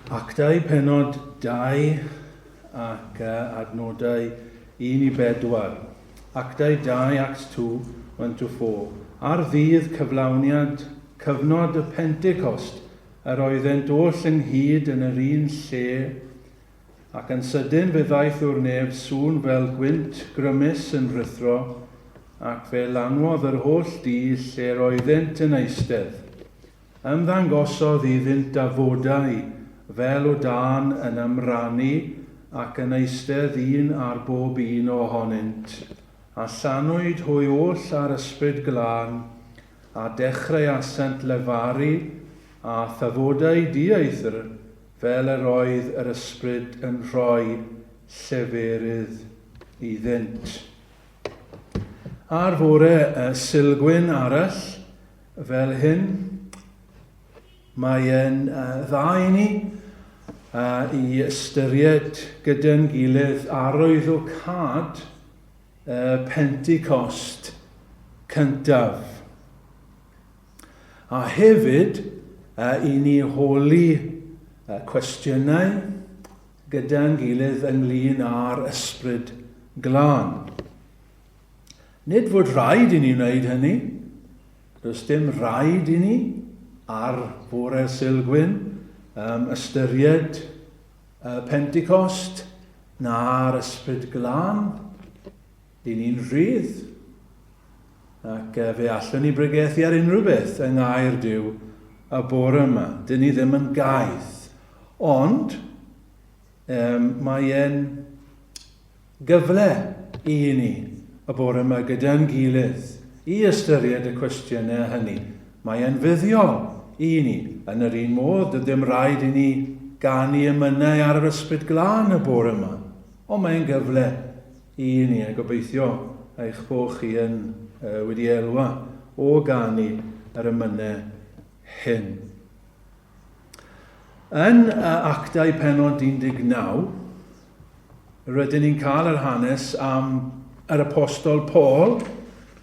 Actau penod 2 ac adnodau 1 i 4. Actau 2, Acts 2, 1 to 4. Ar ddydd cyflawniad cyfnod y Pentecost, yr oeddent oll ynghyd yn yr un lle, ac yn sydyn fe ddaeth o'r nef sŵn fel gwynt grymus yn rhuthro, ac fe lanwodd yr holl dŷ lle'r oeddent yn eistedd. Ymddangosodd iddynt dafodau fel o dân yn ymrannu ac yn eistedd un ar bob un ohonynt, a llanwyd hwy oll â'r Ysbryd Glân, a dechreuasant lefaru â thafodau dieithr fel yr oedd yr Ysbryd yn rhoi lleferydd iddynt. Ar fore Sulgwyn arall, fel hyn, mae e'n dda i ni i ystyried gyda'n gilydd arwyddocâd y Pentecost cyntaf. A hefyd i ni holi cwestiynau gyda'n gilydd ynglyn â'r Ysbryd Glân. Nid fod rhaid i ni wneud hynny, does dim rhaid i ni ar fore Sulgwyn um, ystyried uh, Pentecost na'r Ysbryd Glân. Dyn ni'n rhydd ac uh, fe allwn ni bregethu ar unrhyw beth yng ngair Duw y bore yma. Dyn ni ddim yn gaeth. Ond um, mae e'n Gyfle i ni y bore yma gyda'n gilydd i ystyried y cwestiynau hynny. Mae e'n fuddiol i ni. Yn yr un modd, doedd dim rhaid i ni ganu emynau ar yr Ysbryd Glân y bore yma, ond mae'n gyfle i ni, a gobeithio eich bod chi yn wedi elwa o ganu yr emynau hyn. Yn Actau penod 19, rydyn ni'n cael yr hanes am yr Apostol Paul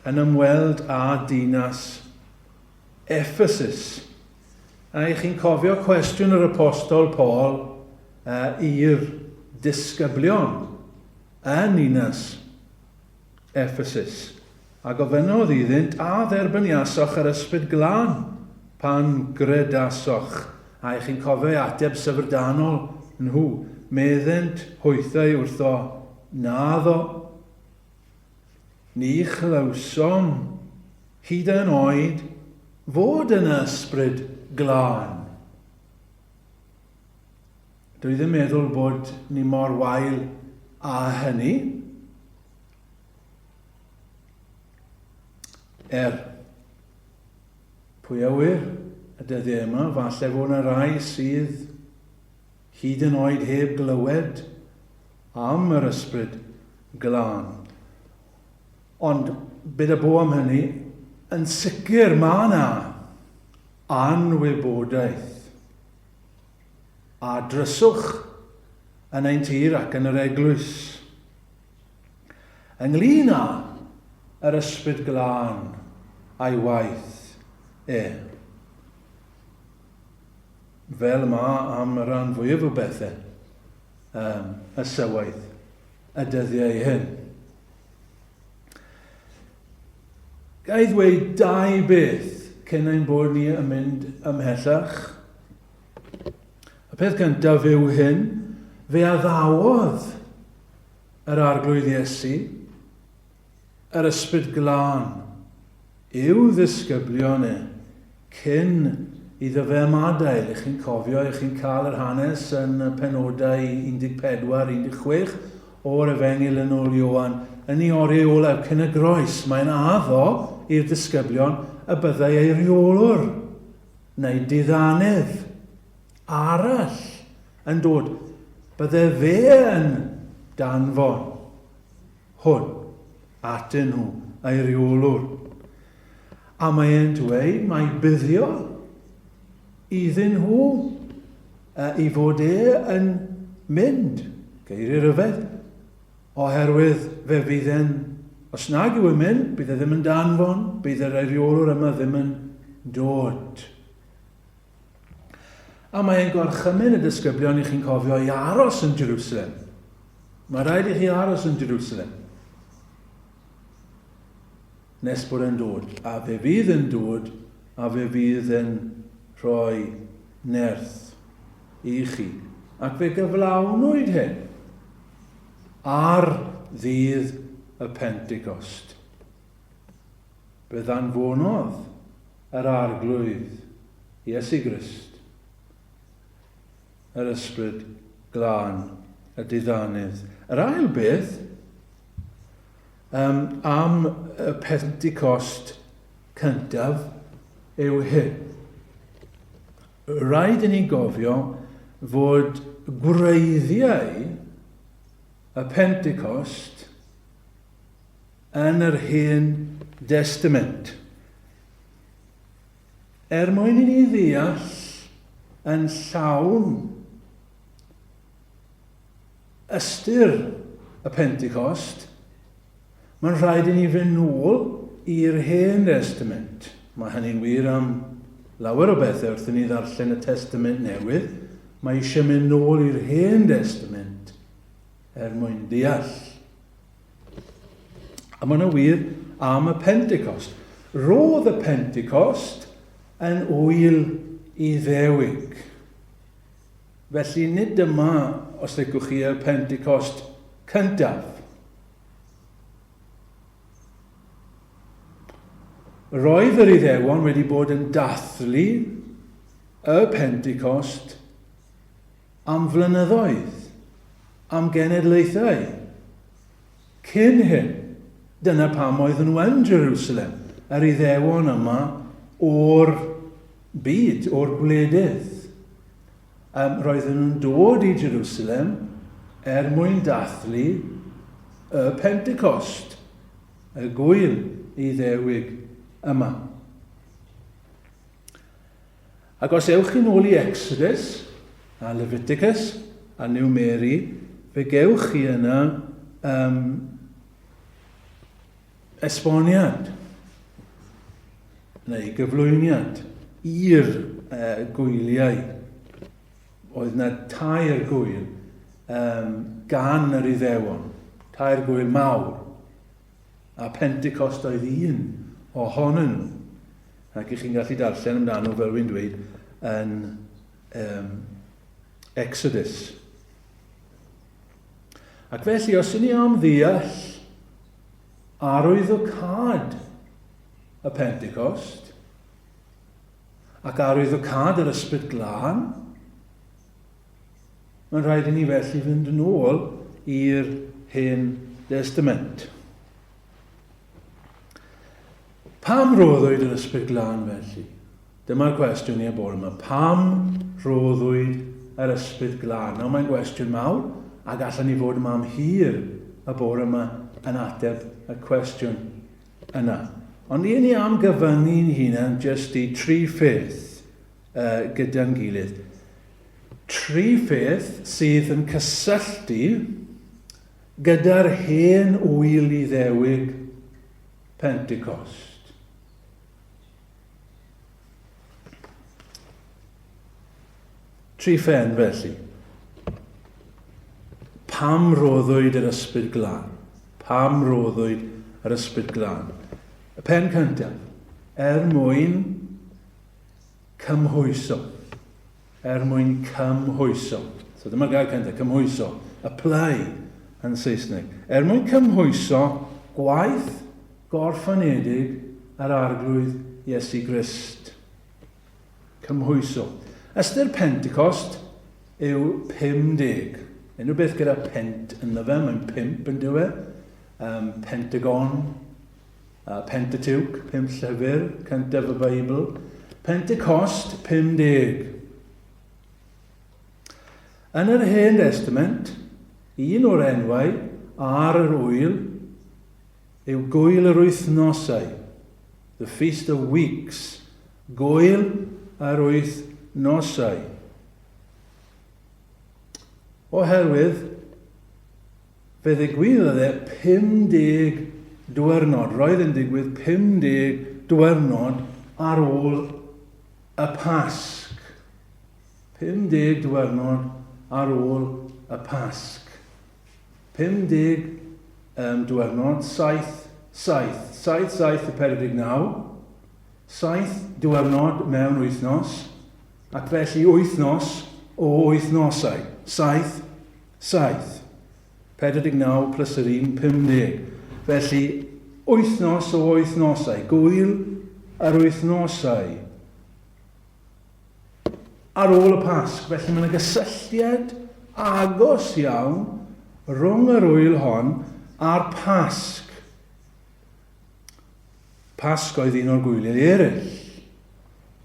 yn ymweld â dinas Ephesus. A i chi'n cofio cwestiwn yr Apostol Paul uh, i'r disgyblion yn ninas Ephesus. A gofynnodd iddynt, A dderbyniasoch yr Ysbryd Glân pan gredasoch? A ych chi'n cofio ei ateb syfrdanol nhw? Meddent hwythau wrtho, Naddo. Ni chlywsom hyd yn oed fod yna Ysbryd Glân. Dwi ddim meddwl bod ni mor wael â hynny. Er, pwy a wyr y dyddiau yma, falle fod yna rai sydd hyd yn oed heb glywed am yr Ysbryd Glân. Ond byd y bo am hynny, yn sicr mae yna anwybodaeth a dryswch yn ein tir ac yn yr eglwys. Ynglyn â yr Ysbryd Glân a'i waith e. Fel ma am y rhan fwyaf o bethau um, y sywaith y dyddiau hyn. Ga i ddweud dau beth cyn ein bod ni yn mynd ymhellach? Y peth gyntaf yw hyn, fe addawodd yr Arglwydd Iesu, yr Ysbryd Glân, i'w ddisgyblion e, cyn iddo fe ymadael. Ych chi'n cofio, ych chi'n cael yr hanes yn y penodau 14, 16 o'r Efengyl yn ôl Ioan, yn ei oriau olaf cyn y groes, mae'n addo i'r disgyblion y byddai ei reolwr neu diddanedd arall yn dod, bydde fe yn danfon hwn atyn nhw, ei reolwr. A mae e'n dweud mai buddiol iddyn nhw i fod e yn mynd, geiriau rhyfedd, oherwydd fe fydd e'n, os nag yw e'n mynd, bydd e ddim yn danfon, bydd yr eiriolwr yma ddim yn dod. A mae e'n gorchymyn y disgyblion i chi'n cofio i aros yn Jerusalem. Mae rhaid i chi aros yn Jerusalem. Nes bod e'n dod. A fe fydd yn dod, a fe fydd yn rhoi nerth i chi. Ac fe gyflawnwyd hyn ar ddydd y Pentecost. Fe ddanfonodd yr Arglwydd Iesu Grist, yr Ysbryd Glân, y diddanydd. Yr ail beth um, am y Pentecost cyntaf yw hyn. Rhaid i ni gofio fod gwreiddiau y Pentecost yn yr Hen Destament. Er mwyn i ni ddeall yn llawn ystyr y Pentecost, mae'n rhaid i ni fynd nôl i'r Hen Destament. Mae hynny'n wir am lawer o bethau wrth i ni ddarllen y Testament Newydd. Mae eisiau mynd nôl i'r Hen Destament er mwyn deall. A mae yna wir am y Pentecost. Roedd y Pentecost yn ŵyl Iddewig. Felly nid dyma, os licwch chi, y Pentecost cyntaf. Roedd yr Iddewon wedi bod yn dathlu y Pentecost am flynyddoedd, am genedlaethau. Cyn hyn, dyna pam oedden nhw yn Jerusalem, yr Iddewon yma o'r byd, o'r gwledydd. Um, roedden nhw'n dod i Jerusalem er mwyn dathlu y Pentecost, y gwyl Iddewig yma. Ac os ewch chi'n ôl i Exodus a Leviticus a Numeri, fe gewch chi yna um, esboniad neu gyflwyniad i'r uh, gwyliau. Oedd yna tair gwyl um, gan yr Iddewon, tair gwyl mawr. A Pentecost oedd un ohonyn nhw. Ac i chi'n gallu darllen amdano, fel wy'n dweud, yn um, Exodus. Ac felly, os ydyn ni am ddeall arwyddocâd y Pentecost ac arwyddocâd yr Ysbryd Glân, Mae'n rhaid i ni felly fynd yn ôl i'r Hen Destament. Pam roddwyd yr Ysbryd Glân felly? Dyma'r cwestiwn i y bore yma. Pam roddwyd yr Ysbryd Glân? Nawr mae'n gwestiwn mawr, a gallen ni fod yma am hir y bore yma yn ateb y cwestiwn yna. Ond i ni am gyfyngu'n hunan jyst i tri pheth uh, gyda'n gilydd. Tri pheth sydd yn cysylltu gyda'r hen ŵyl Iddewig Pentecost. Tri phen felly. Pam roddwyd yr Ysbryd Glân? Pam roddwyd yr Ysbryd Glân? Y pen cyntaf, er mwyn Cymhwyso. Er mwyn cymhwyso. So dyma'r gair cyntaf, cymhwyso. Apply yn Saesneg. Er mwyn cymhwyso gwaith gorffenedig yr Arglwydd Iesu Grist. Cymhwyso. Ystyr Pentecost yw 50. Unrhyw beth gyda pent ynddo fe, mae'n pimp yn dywe. Um, Pentagon, Pentateuch, pump llyfr cyntaf y Beibl. Pentecost, 50. Yn yr Hen Destament, un o'r enwau ar yr wyl yw Gwyl yr Wythnosau, The Feast of Weeks, Gwyl yr Wythnosau. Oherwydd Fe ddigwyddodd e 50 dwyrnod, roedd e'n digwydd 50 dwyrnod ar ôl y Pasg. 50 diwrnod ar ôl y Pasg. 50 um, diwrnod, 7, 7, 7, 7 y 49, 7 diwrnod mewn wythnos, ac felly wythnos o wythnosau. 7, 7. 49 plus yr un, 50. Felly, wythnos o wythnosau, gwyl yr wythnosau. Ar ôl y Pasg, felly mae yna gysylltiad agos iawn rhwng yr ŵyl hon a'r Pasg. Pasg oedd un o'r gwyliau eraill.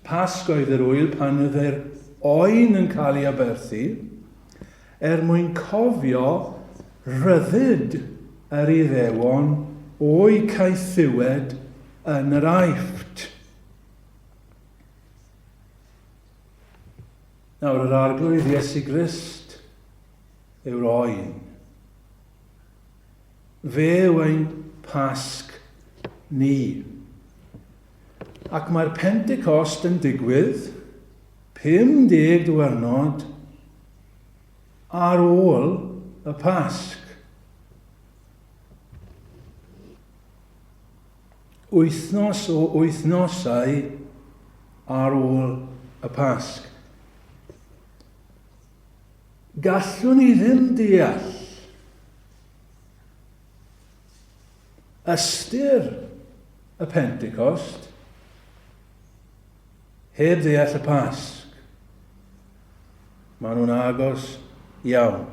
Pasg oedd yr ŵyl pan oedd yr oen yn cael ei aberthu er mwyn cofio rhyddid yr Iddewon o'u caethiwed yn yr Aifft. Nawr, yr Arglwydd Iesu Grist yw'r oen. Fe yw ein Pasg ni. Ac mae'r Pentecost yn digwydd 50 diwrnod ar ôl y Pasg. Wythnos o wythnosau ar ôl y Pasg. Gallwn ni ddim deall ystyr y Pentecost heb ddeall y Pasg. Maen nhw'n agos iawn.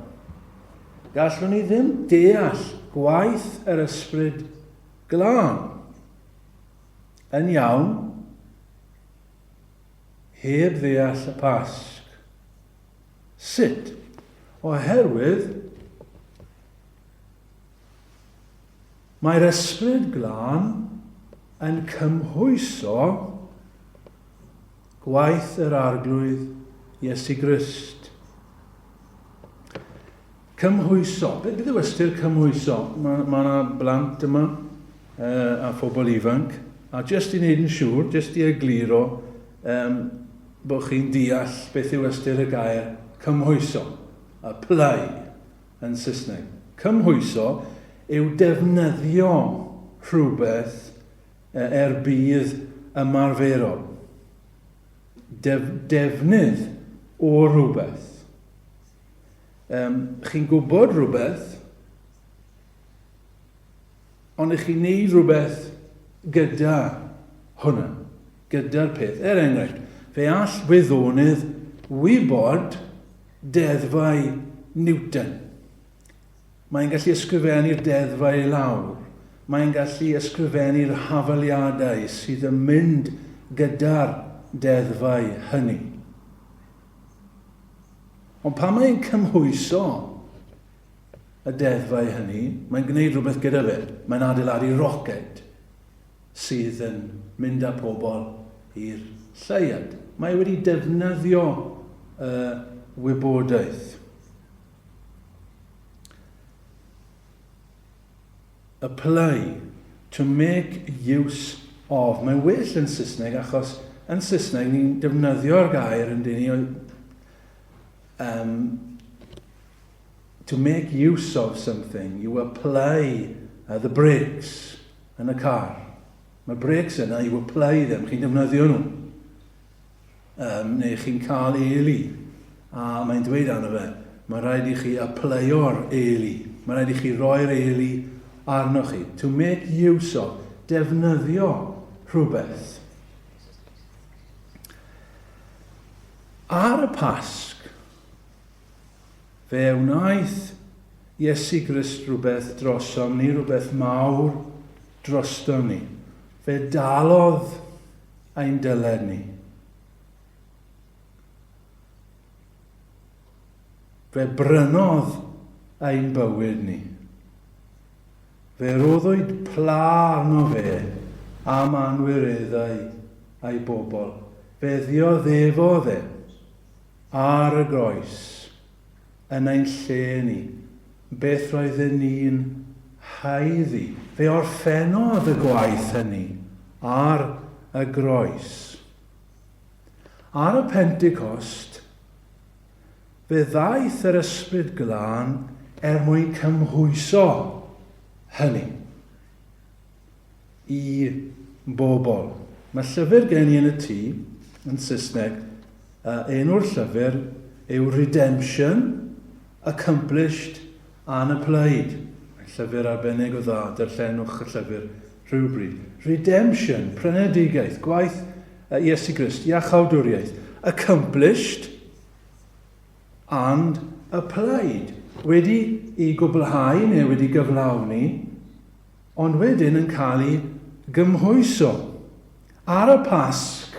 Gallwn ni ddim deall gwaith yr Ysbryd Glân yn iawn heb ddeall y Pasg. Sut? Oherwydd mae'r Ysbryd Glân yn cymhwyso gwaith yr Arglwydd Iesu Grist. Cymhwyso. Beth yw ystyr cymhwyso? Mae yna ma blant yma uh, a phobl ifanc, a jyst i wneud yn siŵr, jyst i egluro um, bod chi'n deall beth yw ystyr y gair cymhwyso, apply yn Saesneg. Cymhwyso yw defnyddio rhywbeth er budd ymarferol. Def, defnydd o rhywbeth. Um, chi'n gwybod rhywbeth, ond ych chi'n neud rhywbeth gyda hwnna, gyda'r peth. Er enghraifft, fe all wyddonydd wybod deddfau Newton. Mae'n gallu ysgrifennu'r deddfau i lawr. Mae'n gallu ysgrifennu'r hafaliadau sydd yn mynd gyda'r deddfau hynny. Ond pan mae'n cymhwyso y deddfau hynny, mae'n gwneud rhywbeth gyda fe. Mae'n adeiladu roced sydd yn mynd â pobl i'r lleuad. Mae wedi defnyddio y wybodaeth. Apply, to make use of. Mae'n well yn Saesneg achos yn Saesneg ni'n defnyddio'r gair yn dyn ni um, to make use of something, you apply uh, the brakes yn y car. Mae brakes yna, you apply them, chi'n defnyddio nhw. Um, neu chi'n cael eli, a mae'n dweud arno fe, mae rhaid i chi applyo'r eli. Mae rhaid i chi roi'r eli arnoch chi. To make use of, defnyddio rhywbeth. Ar y Pasg, fe wnaeth Iesu Grist rhywbeth drosom ni, rhywbeth mawr drostom ni. Fe dalodd ein dyled ni. Fe brynodd ein bywyd ni. Fe roddwyd pla arno fe am anwireddau a'i bobl. Fe ddioddefodd e ar y groes yn ein lle ni, beth roedden ni'n haeddu. Fe orffennodd y gwaith hynny ar y groes. Ar y Pentecost, Fe ddaeth yr Ysbryd Glân er mwyn cymhwyso hynny i bobl. Mae llyfr gen i yn y tŷ, yn Saesneg, enw'r llyfr yw Redemption Accomplished and Applied. Mae'n llyfr arbennig o dda, darllenwch y llyfr rhywbryd. Redemption, prynedigaeth, gwaith Iesu Grist, iachawdwriaeth, accomplished and applied. Wedi i gwblhau neu wedi gyflawni, ond wedyn yn cael ei gymhwyso. Ar y Pasg,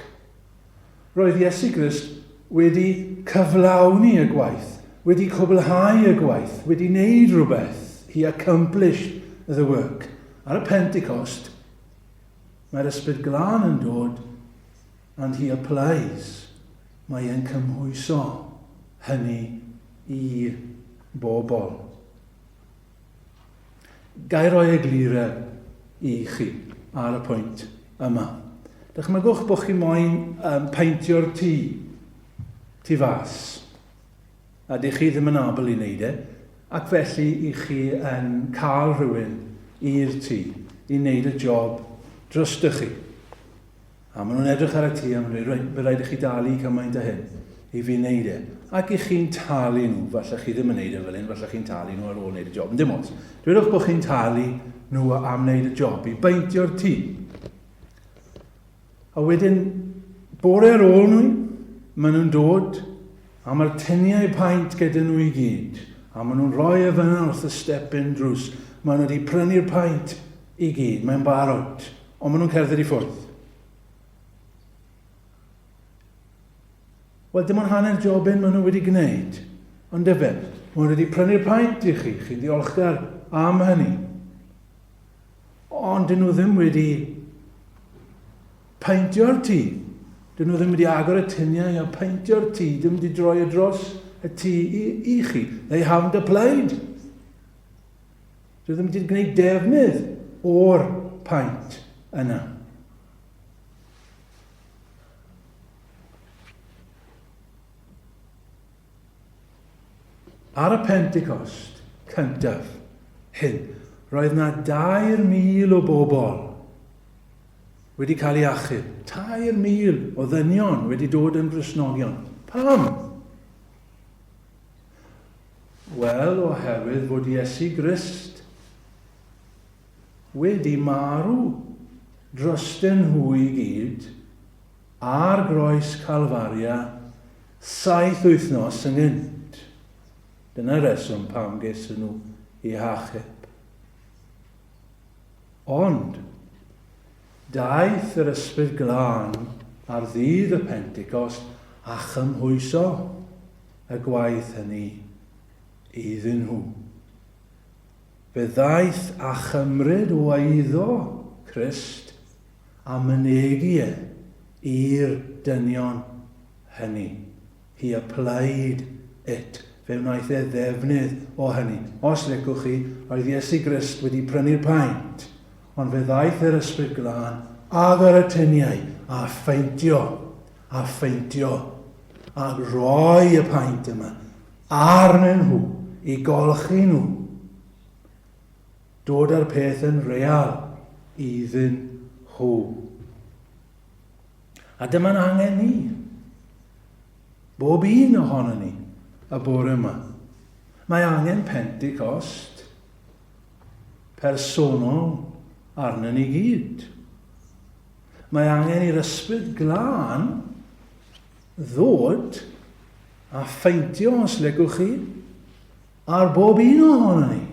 roedd Iesu Grist wedi cyflawni y gwaith, wedi cwblhau y gwaith, wedi wneud rhywbeth. He accomplished the work. Ar y Pentecost, mae'r Ysbryd Glân yn dod and he applies. Mae e'n cymhwyso hynny i bobl. Ga i roi eglureb i chi ar y pwynt yma. Dychmygwch bod chi moyn um, paentio'r tŷ, tu fas, a dych chi ddim yn abl i wneud e, ac felly i chi yn cael rhywun i'r tŷ i wneud y job drostych chi. A maen nhw'n edrych ar y tŷ a maen nhw'n dweud, reit, fe rhaid i chi dalu cymaint a hyn i fi wneud e. Ac i chi'n talu nhw, falle chi ddim yn wneud e fel hyn, falle chi'n talu nhw ar ôl wneud y job. Dim ots. Dwedwch bod chi'n talu nhw am wneud y job, i beintio'r tŷ. A wedyn, bore ar ôl nhw, maen nhw'n dod, a mae'r tuniau paent gyda nhw i gyd. A maen nhw'n rhoi e fyna wrth y stepyn drws. Maen nhw wedi prynu'r paent i gyd, mae'n barod. Ond maen nhw'n cerdded i ffwrdd. Wel, dim ond hanner jobyn maen nhw wedi gwneud. Ond efe, maen nhw wedi prynu'r paent i chi, chi'n ddiolchgar am hynny. Ond dyn nhw ddim wedi paentio'r tŷ. Dyn nhw ddim wedi agor y tuniau a paentio'r tŷ, dim wedi droi y dros y tŷ i, i chi. They haven't applied. Dwi ddim wedi gwneud defnydd o'r paent yna. Ar y Pentecost cyntaf hyn, roedd na 3,000 o bobl wedi cael ei achub. 3,000 o ddynion wedi dod yn Gristnogion. Pam? Wel, oherwydd fod Iesu Grist wedi marw drostyn nhw i gyd ar groes Calfaria saith wythnos ynghynt. Dyna reswm pam geson nhw eu hachub. Ond, daeth yr Ysbryd Glân ar ddydd y Pentecost a chymhwyso y gwaith hynny iddyn nhw. Fe ddaeth a chymryd o eiddo Crist a mynegi e i'r dynion hynny. He applied it. Fe wnaeth e ddefnydd o hynny. Os licwch chi, roedd Iesu Grist wedi prynu'r paent, ond fe ddaeth yr Ysbryd Glân, agor y tuniau a phaentio, a phaentio a rhoi y paent yma arnyn nhw i golchi nhw. Dod â'r peth yn real iddyn nhw. A dyma'n angen ni. Bob un ohono ni y bore yma. Mae angen Pentecost personol arnyn ni gyd. Mae angen i'r Ysbryd Glân ddod a phaentio, os licwch chi, ar bob un ohono ni.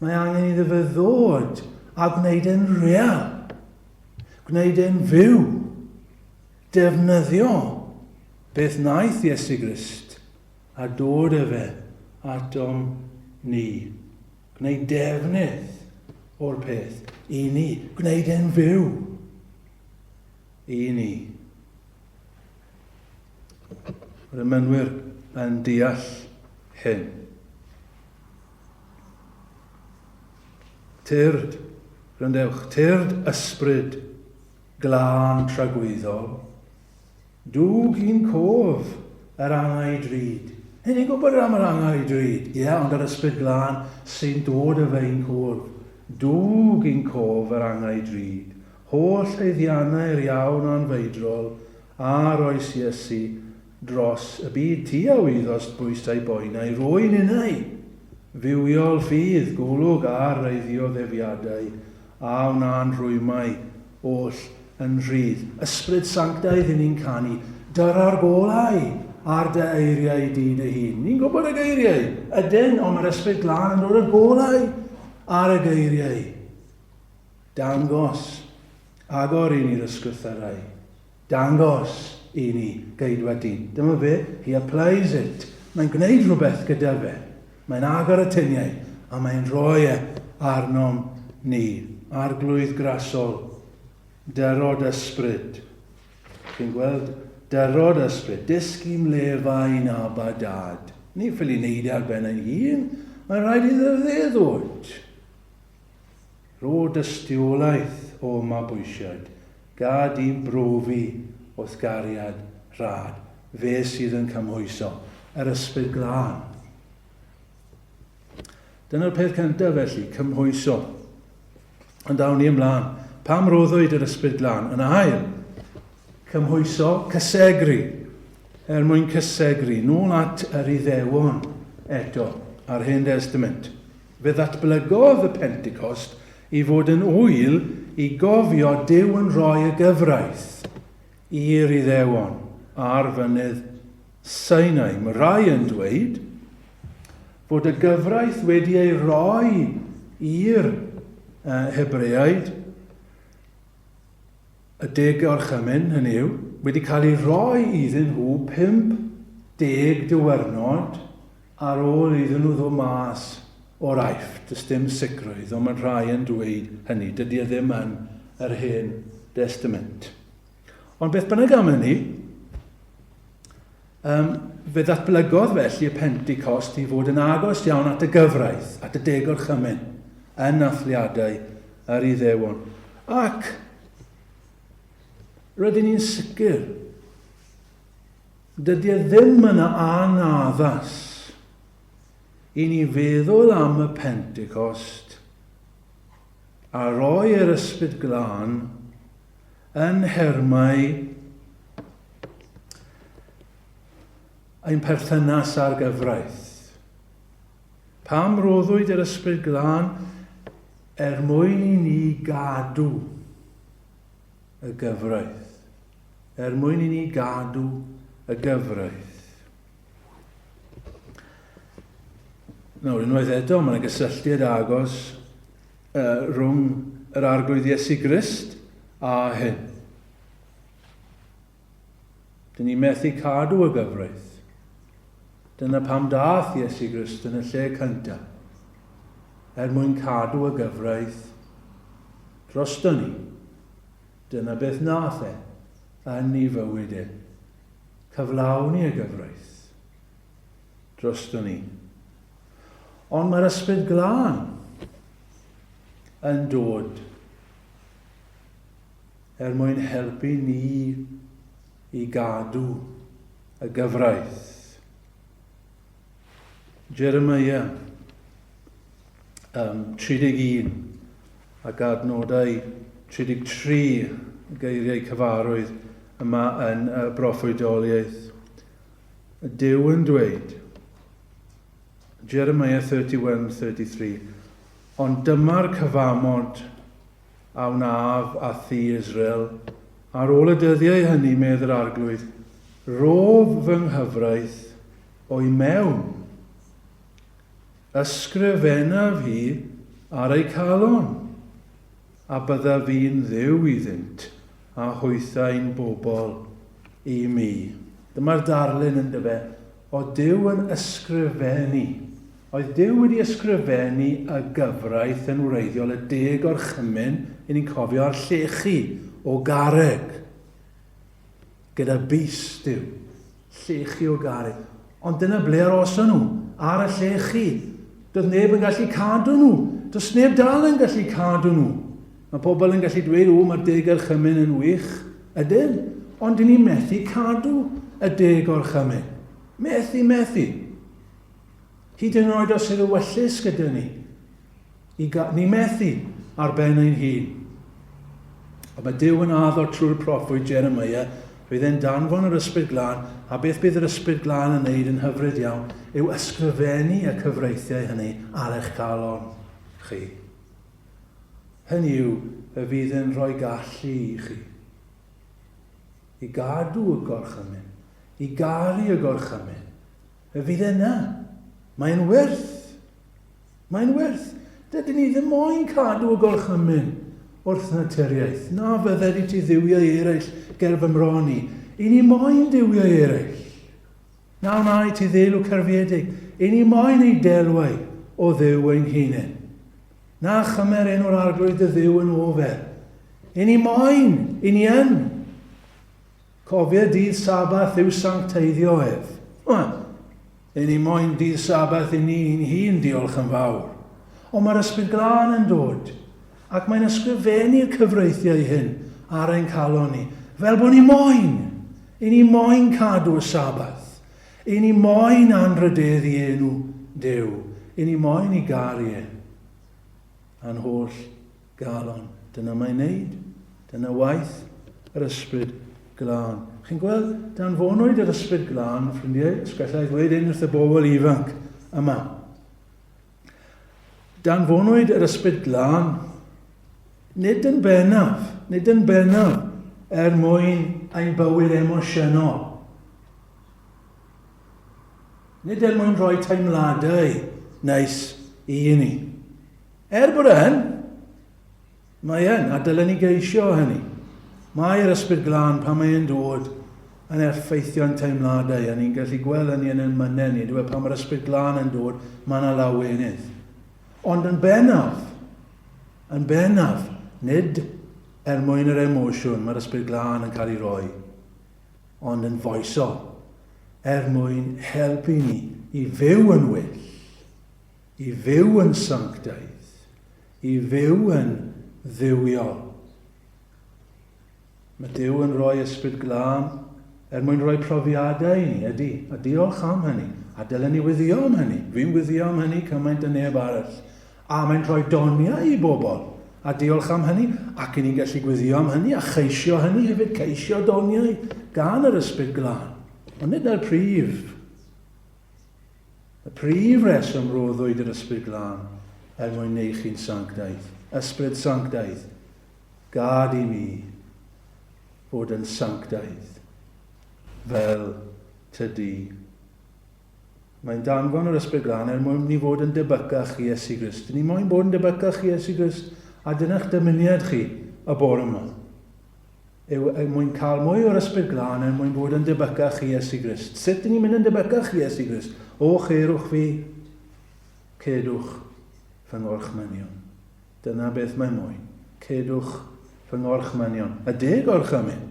Mae angen iddo fe ddod a gwneud e'n real, gwneud e'n fyw, defnyddio beth wnaeth Iesu Grist a dod â fe atom ni. Gwneud defnydd o'r peth i ni, gwneud e'n fyw i ni. Mae'r emynwyr yn deall hyn. Tyrd, gwrandewch, tyrd ysbryd glân tragwyddol, dwg i'n cof yr angau drud. Hyn ni'n gwybod am yr angau drud. Ie, ond yr ysbryd glân sy'n dod â fe i'n cof. Dwg i'n cof yr angau drud. Holl haeddiannau'r iawn anfeidrol a roes Iesu dros y byd. Ti a wyddost bwysau boenau, rwy'n innau. Fywiol ffydd, golwg ar ei ddioddefiadau, a wna'n rhwymau oll yn rhydd. Ysbryd sanctaidd i ni'n canu, dyra'r golau ar dy eiriau di dy hun. Ni'n gwybod y geiriau, ydyn, ond mae'r Ysbryd Glân yn dod â'r golau ar y geiriau. Dangos, agor i ni'r ysgrythyrau. Dangos i ni geidwad dyn. Dyma fe, he applies it. Mae'n gwneud rhywbeth gyda fe. Mae'n agor y tuniau a mae'n rhoi e arnom ni. Arglwydd grasol, dyrod ysbryd. Chi'n gweld? Dyrod ysbryd. Dysg i'm lefain Abba Dad. Ni ffili neud e ar ben ein hun. Mae'n rhaid iddo fe ddod. Rho dystiolaeth o mabwysiad, gad i'n brofi o'th gariad rhad, fe sydd yn cymhwyso, yr Ysbryd Glân. Dyna'r peth cyntaf felly, cymhwyso. Ond awn ni ymlaen. Pam roddwyd yr Ysbryd Glân? Yn ail, cymhwyso, cysegru. Er mwyn cysegru, nôl at yr Iddewon eto, a'r Hen Destament. Fe ddatblygodd y Pentecost i fod yn ŵyl i gofio Duw yn rhoi y gyfraith i'r Iddewon ar fynydd Sinai. Mae rhai yn dweud fod y gyfraith wedi ei roi i'r Hebreaid, y Deg Gorchymyn, hynny yw, wedi cael ei roi iddyn nhw 50 diwrnod Ar ôl iddyn nhw ddod mas o'r Aifft, does dim sicrwydd, ond mae rhai yn dweud hynny. Dydy e ddim yn yr Hen Destament. Ond beth bynnag am hynny, um, fe ddatblygodd felly y Pentecost i fod yn agos iawn at y gyfraith, at y deg orchymyn, yn nathliadau yr Iddewon. Ac rydyn ni'n sicr Dydy e ddim yn anaddas i ni feddwl am y Pentecost a roi yr Ysbryd Glân yn nhermau ein perthynas â'r gyfraith. Pam roddwyd yr Ysbryd Glân? Er mwyn i ni gadw y gyfraith. Er mwyn i ni gadw y gyfraith. Nawr, unwaith eto, mae yna gysylltiad agos uh, rhwng yr Arglwydd Iesu Grist a hyn. Dyn ni methu cadw y gyfraith. Dyna pam dath Iesu Grist yn y lle cyntaf, er mwyn cadw y gyfraith drosto ni. Dyna beth nath e yn ei fywyd e. Cyflawni y gyfraith drosto ni. Ond mae'r Ysbryd Glân yn dod er mwyn helpu ni i gadw y gyfraith. Jeremiah um, 31 ac adnodau 33 geiriau cyfarwydd yma yn y broffwydoliaeth. Duw yn dweud, Jeremiah 31, 33, Ond dyma'r cyfamod a wnaf â thi, Israel, ar ôl y dyddiau hynny, medd yr Arglwydd, rhof fy nghyfraith o'i mewn. Ysgrifennaf hi ar eu calon, a byddaf fi'n Dduw iddynt, a hwythau'n bobl i mi. Dyma'r darlun yn dyfe, o Duw yn ysgrifennu. Oedd Duw wedi ysgrifennu y gyfraith yn wreiddiol, y deg orchymyn, i ni'n cofio, a'r llechi o garreg. Gyda bys Duw. Llechi o garreg. Ond dyna ble aroson nhw, ar y llechi. Doedd neb yn gallu cadw nhw. Does neb dal yn gallu cadw nhw. Mae pobl yn gallu dweud, o, mae'r deg orchymyn yn wych. Ydyn, ond dyn ni'n methu cadw y deg orchymyn. Methu, methu. Hyd yn oed os yw'r ewyllys gyda ni, i ga, ni methu ar ben ein hun. Ond mae Duw yn addo trwy'r proffwyd Jeremiah, fydd e'n danfon yr Ysbryd Glân, a beth bydd yr Ysbryd Glân yn neud yn hyfryd iawn yw ysgrifennu y cyfreithiau hynny ar eich calon chi. Hynny yw, fe fydd e'n rhoi gallu i chi i gadw y gorchymyn, i garu y gorchymyn. Fe fydd e yna. Mae'n werth. Mae'n werth. Dydyn ni ddim moyn cadw y gorchymyn wrth naturiaeth. Na fydded i ti dduwiau eraill ger fy mron i. I ni moyn duwiau eraill. Na wna i ti ddelw cerfiedig. I ni moyn ei delwau o Dduw ein hunain. Na chymer enw'r Arglwydd dy Dduw yn ofer. I ni moyn, i ni yn. Cofia dydd Sabath yw sancteiddio ef. Wel, i ni moyn dydd Sabath i ni'n hun, diolch yn fawr. Ond mae'r Ysbryd Glân yn dod, ac mae'n ysgrifennu'r cyfreithiau hyn ar ein calon ni, fel bod ni moyn. I ni moyn cadw y Sabath. I ni moyn anrhydeddu enw Duw. I ni moyn i garu e. A'n holl galon. Dyna mae'n neud. Dyna waith yr Ysbryd Glân. Chi'n gweld, danfonwyd yr Ysbryd Glân, ffrindiau, os gallai ddweud hyn wrth y bobl ifanc yma. Danfonwyd yr Ysbryd Glân nid yn bennaf, nid yn bennaf er mwyn ein bywyd emosiynol. Nid er mwyn rhoi teimladau neis i ni. Er bod e yn, mae yn, a dylen ni geisio hynny. Mae'r Ysbryd Glân, pan mae e'n dod, yn effeithio'n teimladau, a ni'n gallu gweld hynny yn ein mynedd ni, dwi, e, pan mae'r Ysbryd Glân yn dod, mae yna lawenydd. Ond yn bennaf, yn bennaf, nid er mwyn yr emosiwn mae'r Ysbryd Glân yn cael ei roi, ond yn foesol, er mwyn helpu ni i fyw yn well. I fyw yn sanctaidd, i fyw yn dduwiol. Mae Duw yn rhoi Ysbryd Glân er mwyn rhoi profiadau i ni, ydy, a diolch am hynny, a dylen ni wyddio am hynny. Fi'n wyddio am hynny cymaint â neb arall. A mae'n rhoi doniau i bobl, a diolch am hynny, ac i ni'n gallu gwyddio am hynny, a cheisio hynny hefyd, ceisio doniau gan yr Ysbryd Glân. Ond nid na'r prif Y prif reswm roddwyd yr Ysbryd Glân er mwyn neu chi'n sanctaidd. Ysbryd sanctaidd, gad i mi fod yn sanctaidd fel tydi. Mae'n danfon yr Ysbryd Glân er mwyn ni fod yn debycach i Iesu Grist. Ni moyn bod yn debycach i Iesu Grist, a dyna'ch dymuniad chi y bore yma. yw er mwyn cael mwy o'r Ysbryd Glân er mwyn bod yn debycach i Iesu Grist. Sut dyn ni'n mynd yn debycach i Iesu Grist? O, cheirwch fi, cedwch fy ngorchmynion. Dyna beth mae moyn. Cedwch fy ngorchmynion. Y deg orchymyn.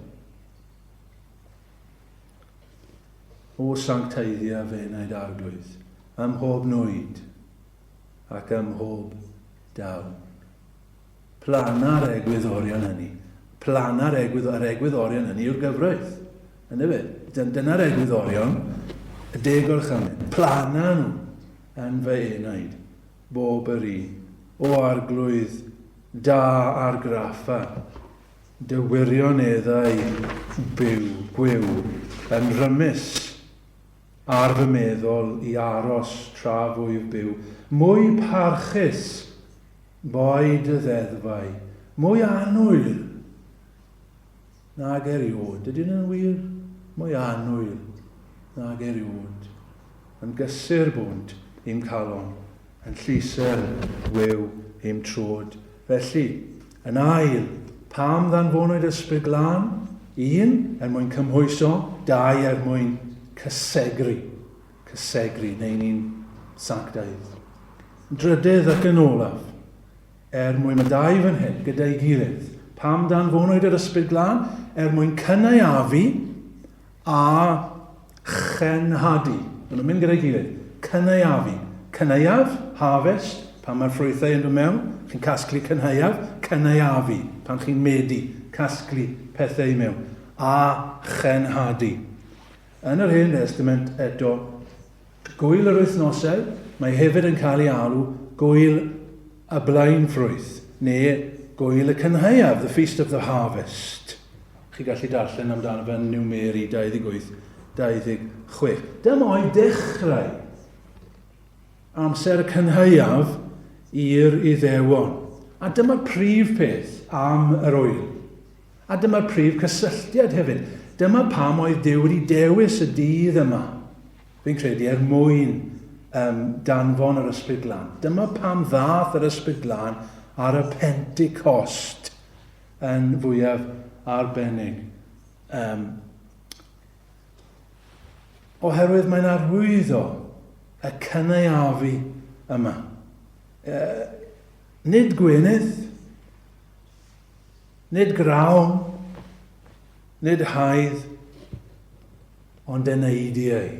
O sancteiddia fe enaid Arglwydd, ym mhob nwyd ac ym mhob dawn. Plana'r egwyddorion hynny. Plana'r egwyddor, yr egwyddorion hynny yw'r gyfraith. Yna fe? Dyna'r egwyddorion, y deg orchymyn. Plana nhw yn fy enaid, bob yr un. O arglwydd, da argraffa, dy wirioneddau byw, gwiw, yn rymus ar fy meddwl i aros tra fwyf byw, mwy parchus Boed y ddeddfau mwy annwyl nag erioed. Ydy hynny'n wir? Mwy annwyl nag erioed. Yn gysur bwnt i'm calon, yn llusern wiw i'm trod. Felly, yn ail, pam ddanfonwyd Ysbryd Glân? Un, er mwyn cymhwyso, dau, er mwyn cysegru. Cysegru, neu ni'n sanctaidd. Drydydd ac yn olaf, er mwyn mae dau fan hyn gyda'i gilydd. Pam danfonwyd yr Ysbryd Glân? Er mwyn cynaeafu a chenhadu. Maen nhw'n mynd gyda'i gilydd. Cynaeafu. Cynaeaf, harvest, pan mae'r ffrwythau yn dod mewn, chi'n casglu cynhaeaf, cynaeafu, pan chi'n medi, casglu pethau i mewn, a chenhadu. Yn yr Hen Destament eto, gwyl yr wythnosau, mae hefyd yn cael ei alw gwyl y blaenffrwyth, neu gwyl y cynhaeaf, the feast of the harvest. Chi gallu darllen amdano fe yn Numeri 28, 26. Dyma oedd dechrau amser y cynhaeaf i'r Iddewon. A dyma'r prif peth am yr ŵyl. A dyma'r prif cysylltiad hefyd. Dyma pam oedd Duw wedi dewis y dydd yma, fi'n credu, er mwyn um, danfon yr Ysbryd Glân. Dyma pam ddath yr Ysbryd Glân ar y Pentecost yn fwyaf arbennig. Um, oherwydd mae'n arwyddo y cynaeafu yma. E, nid gwenydd, Nid grawn, nid haidd, ond eneidiau.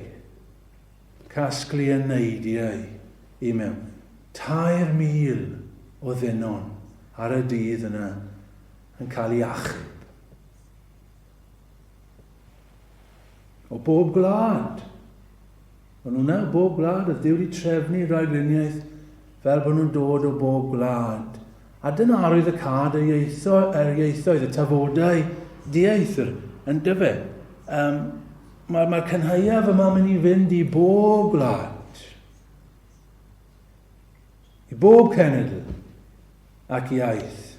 Casglu eneidiau i mewn. 3,000 o ddynon ar y dydd yna yn cael ei achub. O bob gwlad. O'n nhw 'na o bob gwlad, oedd Duw wedi trefnu rhagluniaeth fel bod nhw'n dod o bob gwlad. A dyna arwydd y cad yr ieitho, yr ieithoedd, y tafodau dieithr, yn dyfe. Um, Mae'r mae cynhaeaf yma'n mynd i fynd i bob gwlad. I bob cenedl ac iaith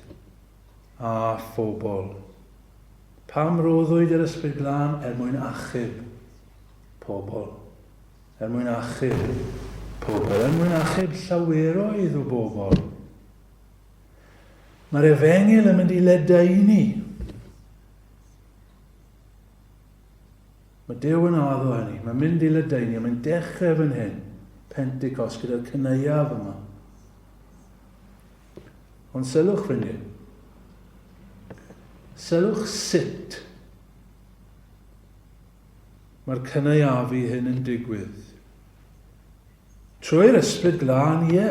a phobl. Pam roddwyd yr Ysbryd Glân er mwyn achub pobl, er mwyn achub pobl, er mwyn achub llaweroedd o bobl. Mae'r efengyl yn mynd i ledaenu. Mae Duw yn addo hynny. Mae'n mynd i ledaenu, mae'n dechrau fan hyn, Pentecost, gyda'r cyneuaf yma. Ond sylwch, ffrindiau, sylwch sut Mae'r cynaeafu hyn yn digwydd. Trwy'r Ysbryd Glân, ie.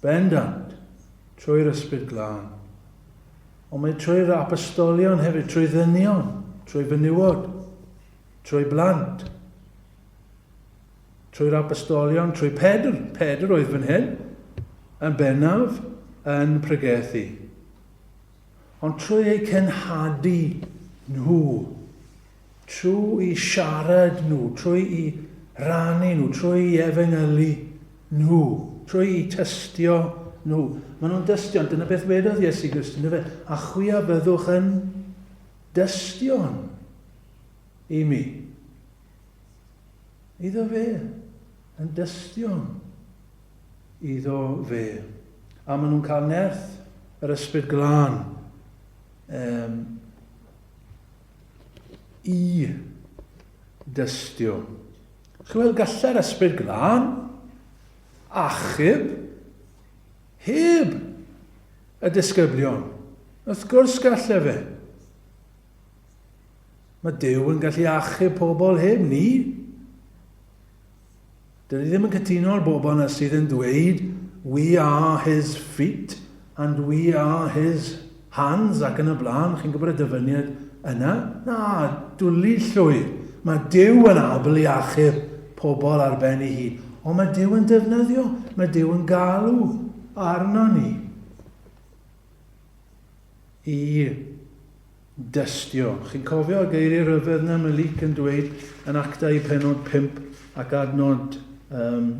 Bendant. Trwy'r Ysbryd Glân. Ond mae trwy'r apostolion hefyd, trwy ddynion, trwy fenywod, trwy blant, trwy'r apostolion, trwy Pedr. Pedr oedd fan hyn, yn bennaf, yn pregethu. Ond trwy eu cenhadu nhw, trwy i siarad nhw, trwy i rannu nhw, trwy i efengylu nhw, trwy i tystio nhw. Maen nhw'n dystion, dyna beth wedodd Iesu Grist, yn fe, a chwi a fyddwch yn dystion i mi. Iddo fe, yn dystion iddo fe. A maen nhw'n cael nerth yr Ysbryd Glân um, i dystio. Chi'n weld, gallai'r Ysbryd Glân achub heb y disgyblion. Wrth gwrs gallai fe. Mae Duw yn gallu achub pobl heb ni. Dyn ni ddim yn cytuno â'r bobl yna sydd yn dweud we are his feet and we are his hands ac yn y blaen. Chi'n gwybod y dyfyniad yna? Na, dwli llwyr. Mae Duw yn abl i achub pobl ar ben ei hun. Ond mae Duw yn defnyddio, mae Duw yn galw arno ni i dystio. Chi'n cofio y geiriau rhyfedd 'na mae Luc yn dweud yn Actau pennod 5 ac adnod um,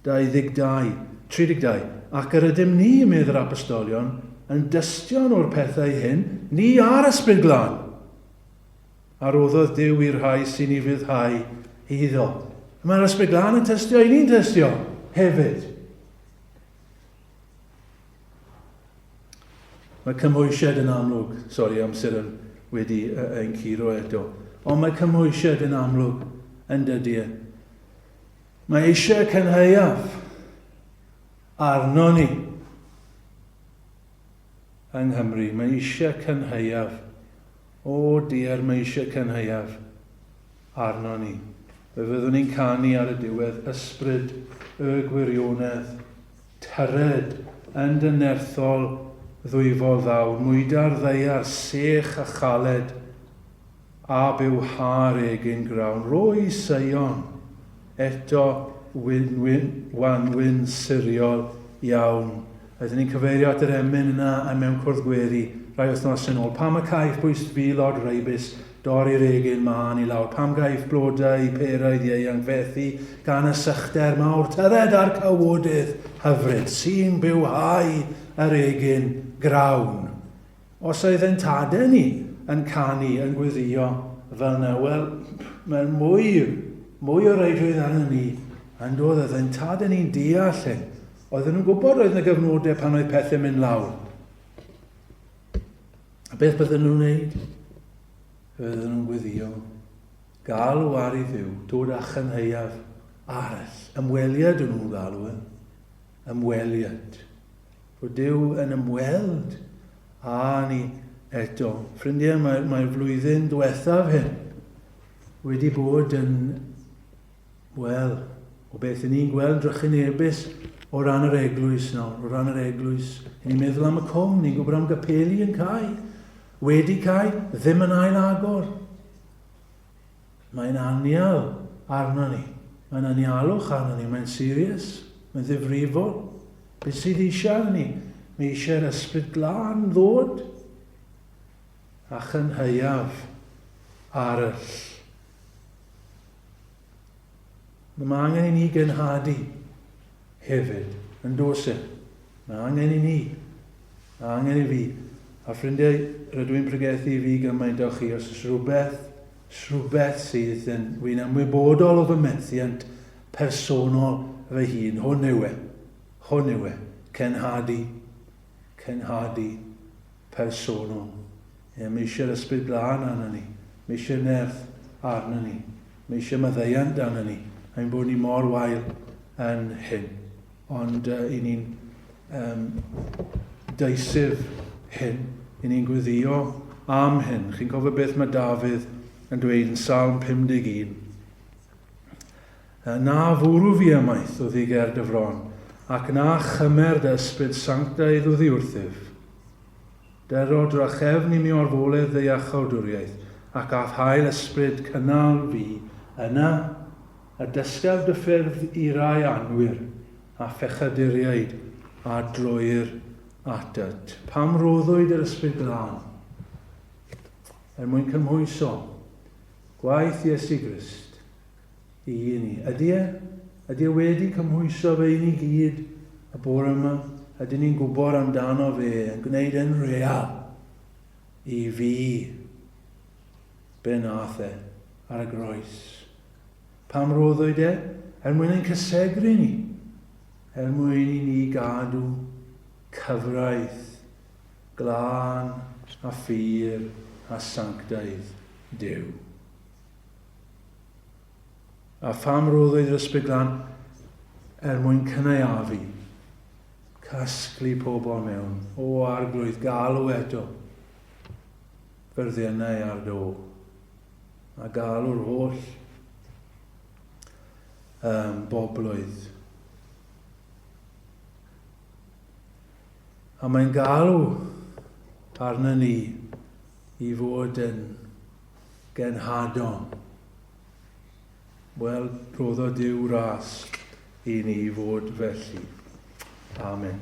22, 32. Ac yr ydym ni, medd yr apostolion, yn dystion o'r pethau hyn, ni a'r Ysbryd Glân, a roddodd Duw i'r rhai sy'n ei fyddhau iddo. Mae'r Ysbryd Glân yn tystio, i ni'n tystio hefyd. Mae cymhwysiad yn amlwg, sori amser yn wedi ein curo eto, ond mae cymhwysiad yn amlwg yn dydy e. Mae eisiau cynhaeaf arno ni yng Nghymru. Mae eisiau cynhaeaf. O diar, mae eisiau cynhaeaf arno ni. Fe fyddwn ni'n canu ar y diwedd ysbryd y gwirionedd. Tyred yn dy nerthol ddwyfol ddawr, mwyda'r ddaear sech a chaled, a bywha'r egin grawn. Roi Seion eto wyn, wyn, wanwyn siriol iawn. Oeddwn ni'n cyfeirio at yr emyn yna a mewn cwrdd gweddi rai wythnos yn ôl. Pam y caiff bwystfilod reibus dorri'r egin mân i lawr? Pam gaiff blodau peraidd ieuanc fethu gan y sychder mawr? Tyred a'r cawodydd hyfryd sy'n bywhau yr egin grawn. Os oedd ein tadau ni yn canu, yn gweddïo fel yna, wel, mae'n mwy, mwy o reidrwydd arno ni yn dod. Oedd ein tadau ni'n deall hyn. Oedden nhw'n gwybod oedd yna gyfnodau pan oedd pethau'n mynd lawr. A beth bydden nhw'n wneud? Fe fydden nhw'n gweddio. Galw ar i Dduw, dod â chynhaeaf arall. Ymweliad yn nhw'n galw e. Ymweliad. Bod Duw yn ymweld â ni eto. Ffrindiau, mae'r mae flwyddyn diwethaf hyn wedi bod yn, wel, o beth i ni'n gweld drychinebus o ran yr eglwys nawr, o ran yr eglwys. I ni'n meddwl am y cwm, ni'n gwybod am gapeli yn cau, wedi cau, ddim yn ail agor. Mae'n anial arno ni. Mae'n anialwch arno ni. Mae'n serious. Mae'n ddifrifol. Beth sydd eisiau arno ni? Mae eisiau'r ysbryd glân ddod a chynhaeaf arall. Mae angen i ni genhadu hefyd, yn does e? Mae angen i ni. Mae angen i fi. A ffrindiau, rydw i'n pregethu i fi gymaint o chi, os oes rhywbeth, rhywbeth sydd yn, wy'n ymwybodol o fy methiant personol fy hun, hwn yw e. Hwn yw e. Cenhadu. Cenhadu personol. Ie, mae eisiau'r ysbryd glân arno ni. Mae eisiau nerth arno ni. Mae eisiau maddeuant arno ni. Ein bod ni mor wael yn hyn. Ond uh, i ni'n um, deisyf hyn, i ni'n gweddio am hyn. Chi'n cofio beth mae Dafydd yn dweud yn Salm 51? Na fwrw fi ymaith oddi ger dy fron, ac na chymer dy ysbryd sanctaidd oddi wrthyf. Dyro drachefn i mi orfoledd dy iachawdwriaeth, ac a'th hael ysbryd cynnal fi, yna y dysgaf dy ffyrdd i rai anwir a phechaduriaid a droir atat. Pam roddwyd yr Ysbryd Glân? Er mwyn cymhwyso gwaith Iesu Grist i ni. Ydy e? Ydy e wedi cymhwyso fe i ni gyd y bore yma? Ydyn ni'n gwybod amdano fe yn gwneud e'n real i fi be nath e ar y groes? Pam roddwyd e? Er mwyn ein cysegru ni. Er mwyn i ni gadw cyfraith glân a phur a sanctaidd Duw. A pham roddwyd yr Ysbryd Glân? Er mwyn cynaeafu, casglu pobl mewn. O Arglwydd, galw eto fyrddiynau ar do, a galw'r holl um, bobloedd. A mae'n galw arna ni i fod yn genhadon. Wel, rhoddo Duw ras i ni fod felly. Amen.